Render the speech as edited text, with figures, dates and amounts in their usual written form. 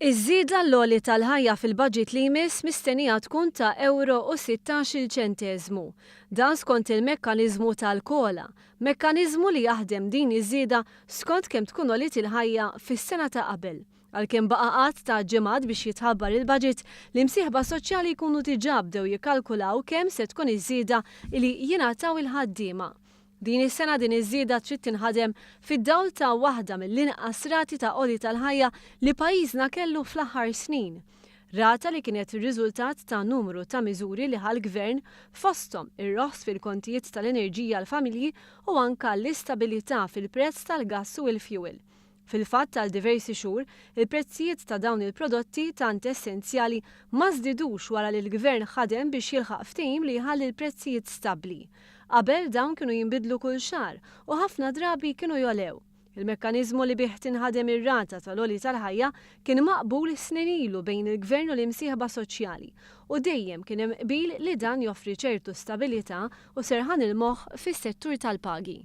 Iż-żieda l-għoli tal-ħajja fil-baġit li jmiss mistennija tkun ta' ewro u sittax-il ċenteżmu. Dan skont il-mekkaniżmu tal-COLA, mekkaniżmu li jaħdem din iż-żieda skont kemm tkun għoliet il-ħajja fis-sena ta' qabel. Għalkemm baqa' għadd ta' ġimgħat biex jitħabbar il-baġit, l-imsieħba soċjali jkunu diġà bdew jikkalkulaw kemm se tkun iż-żieda li jingħataw il-ħaddiema. Din is-sena din iż-żieda trid tinħadem fid-dawl ta' waħda mill-inqas rati ta' għoli tal-ħajja li pajjiżna kellu fl-aħħar snin. Rata li kienet riżultat ta' numru ta' miżuri li ħa l-Gvern fosthom ir-roħs fil-kontijiet tal-enerġija għall-familji u anka l-istabilità fil-prezz tal-gass u l-fjuwil. Fil-fatt għal diversi xhur, il-prezzijiet ta' dawn il-prodotti tant essenzjali ma żdidux wara li l-Gvern ħadem biex jilħaq ftehim li jħalli l-prezzijiet stabbli. Qabel dawn kienu jinbidlu kull xahar u ħafna drabi kienu jogħlew. Il-mekkaniżmu li bih tinħadem ir-rata tal-għoli tal-ħajja kien maqbul snin ilu bejn il-Gvern u l-imsieħba soċjali u dejjem kien hemm qbil li dan joffri ċertu stabilità u serħan il-moħħ fis-settur tal-pagi.